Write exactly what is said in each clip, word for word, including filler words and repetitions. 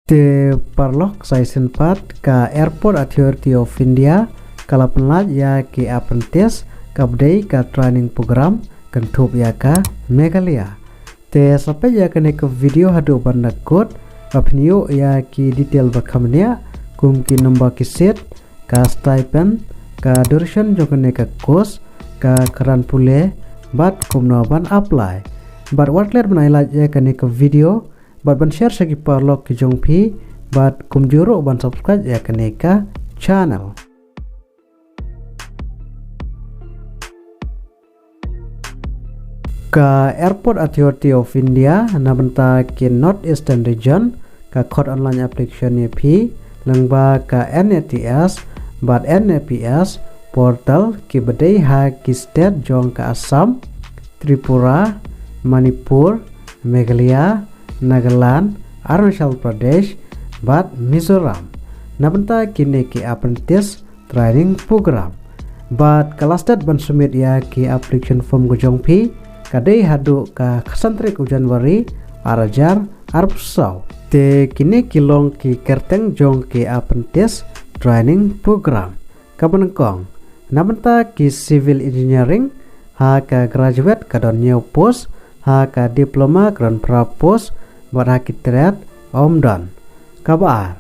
Te paralok, sa shisien pat ka Airport Authority of India ka la pynlait ïa ki apprentice kaba dei ka training program kynthup ïa ka Meghalaya. Te sa peit ïa kane ka video haduh ban da kut ba phin ïoh ïa ki detail ba kham bniah, kum ki number ki seat, ka stipend, ka duration jong kane ka course, ka kyrdan pule, bad kumno ban apply. Bad wat klet ban ai like ïa kane ka video bad ban share sha ki paralok ki jong phi, bad kumjuh ruh ban subscribe ïa kane ka channel. Ka Airport Authority of India na bynta ki North Eastern Region ka khot online application ïa phi lyngba ka NATS bad NAPS portal kiba dei ha ki state jong ka Assam, Tripura, Manipur, Meghalaya, Nagaland, Arunachal Pradesh bad Mizoram. Na bynta kine ki apprentice training program. Bad ka last date ban submit ïa ki application form ka jong phi ka dei haduh ka khatsan tarik u January ar hajar arphew saw. Te kine ki long ki kyrteng jong ki apprentice training program. Kaba nyngkong, na bynta ki civil engineering, ha ka graduate ka don hynñiew post, ha ka diploma ka don phra post, bad ha ki trade ym don. Kaba ar,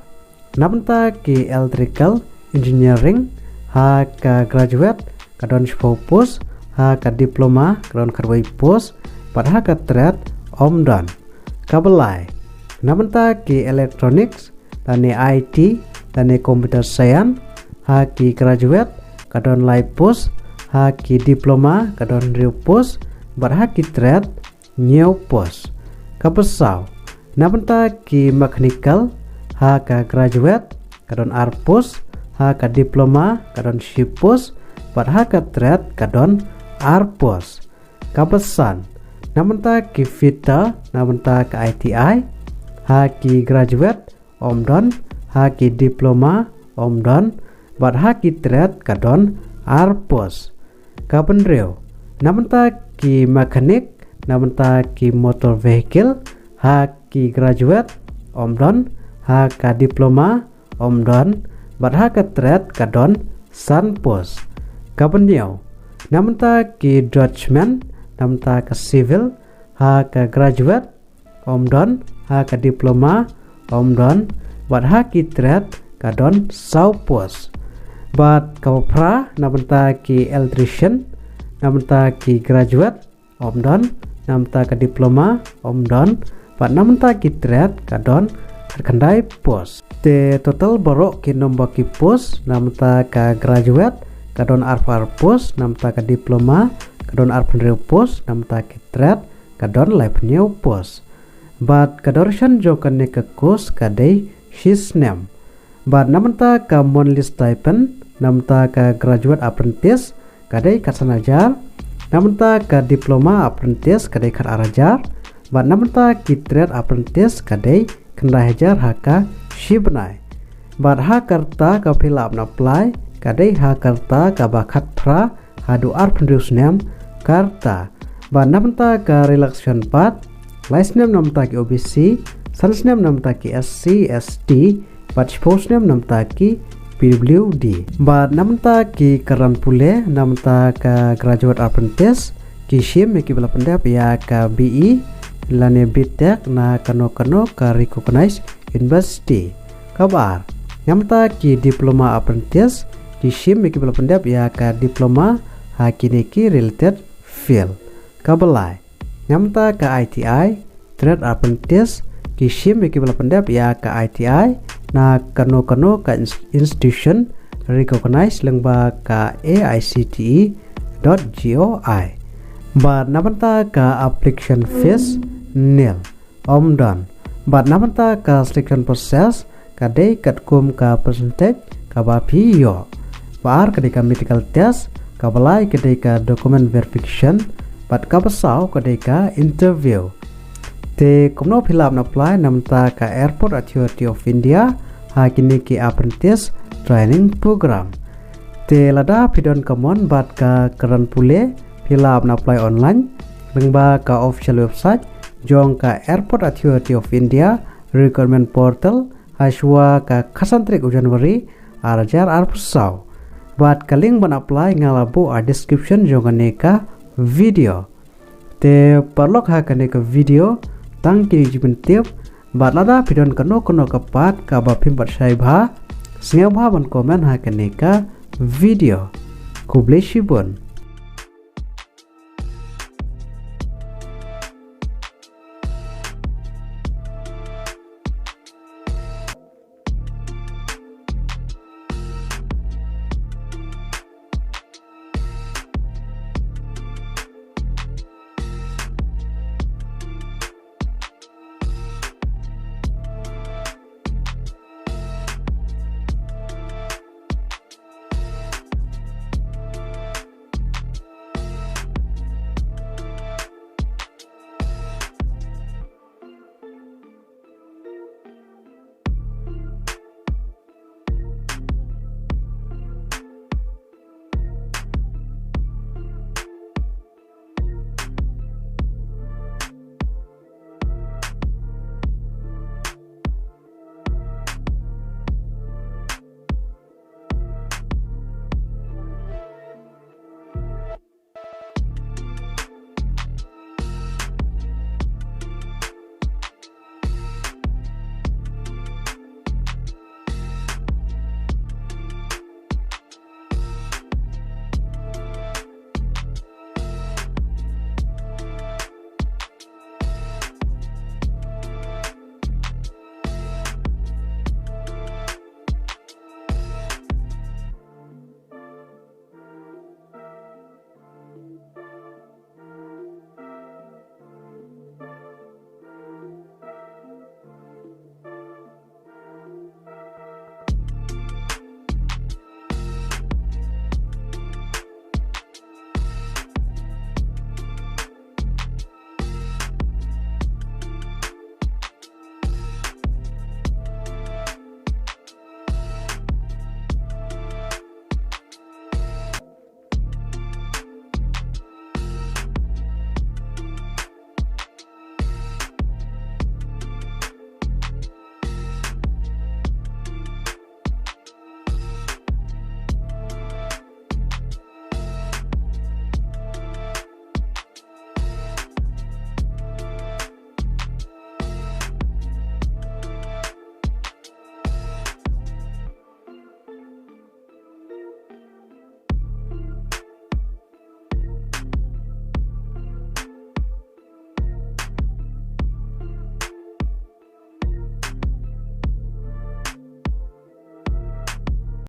na bynta ki electrical engineering, ha ka graduate ka don shiphew post, ha ka diploma ka don khatwei post, bad ha ka trade ym don. Kaba lai, na bynta ki electronics lane IT lane computer science, ha ki graduate ka don lai post, ha ki diploma ka don hynriew post, bad ha ki trade hynñiew post. Kaba saw, na bynta ki mechanical, ha ka graduate ka don ar post, ha ka diploma ka don shi post, bad ha ka trade ka don ar post. Kaba san, na bynta ki fitter, na bynta ka ITI, ha ki graduate ym don, ha ki diploma ym don, bad ha ki trade ka don ar post. Kaba hynriew, na bynta ki mechanic, na bynta ki motor vehicle, ha ki graduate ym don, ha ka diploma ym don, bad ha ka trade ka don san post. Kaba hynñiew, na bynta ki draftsman, na bynta ka civil, ha ka graduate ym don, ha ka diploma ym don, bad ha ki trade ka don saw post. Bad kaba phra, na bynta ki electrician, na bynta ki graduate ym don, na bynta ka diploma ym don, bad na bynta ki trade ka don khatkhyndai post. Te total baroh ki number ki post, na bynta ka graduate ka don arphew ar post, na bynta ka diploma ka don arphew hynriew post, na bynta ki trade ka don laiphew hynñiew post. Bad ka duration jong kane ka course ka dei shi snem. Bad na bynta ka monthly stipend, na bynta ka graduate apprentice ka dei khatsan hajar, na bynta ka diploma apprentice ka dei khatar hajar, bad na bynta ki trade apprentice ka dei khyndai hajar ha ka shi bnai. Bad ha ka rta kaba phi lah ban apply ka dei ha ka rta kaba khatphra haduh arphew hynriew snem ka rta. Bad na bynta ka relaxation pat, lai snem na bynta ki OBC, san snem na bynta ki SC, ST, bad shiphew snem na bynta ki PWD. Bad na bynta ki kyrdan pule, na bynta ka graduate apprentice, ki shim ïa kiba la pyndep ïa ka BE lane BTech na kano kano ka recognized university. Kaba ar, na bynta ki diploma apprentice, ki shim ïa kiba la pyndep ïa ka diploma ha kine ki related field. Kaba lai, na bynta ka ITI, trade apprentice, ki shim ïa kiba la pyndep ïa ka ITI na kano kano ka ins-, institution recognized lyngba ka AICTE dot gov. Bad na bynta ka application fees nil, ym don. Bad na bynta ka selection process ka dei katkum ka percentage kaba phi ïoh. Ba ar ka dei ka medical test, kaba lai ka dei ka document verification, bad kaba saw ka dei ka interview. Te kumno phi lah ban apply na bynta ka Airport Authority of India ha kine ki apprentice training program? Te lada phi don ka mon bad ka kyrdan pule, phi lah ban apply online lyngba ka official website jong ka Airport Authority of India Recruitment Portal hashwa ka khatsan tarik u January ar hajar arphew saw. Bad ka link ban apply nga la buh ha description jong kane ka video. Te paralok, ha kane ka video tang kine ki jingpyntip, bad lada phi don kano kano ka pat kaba phim pat shai bha, sngewbha ban comment ha kane ka video. Khublei shibun.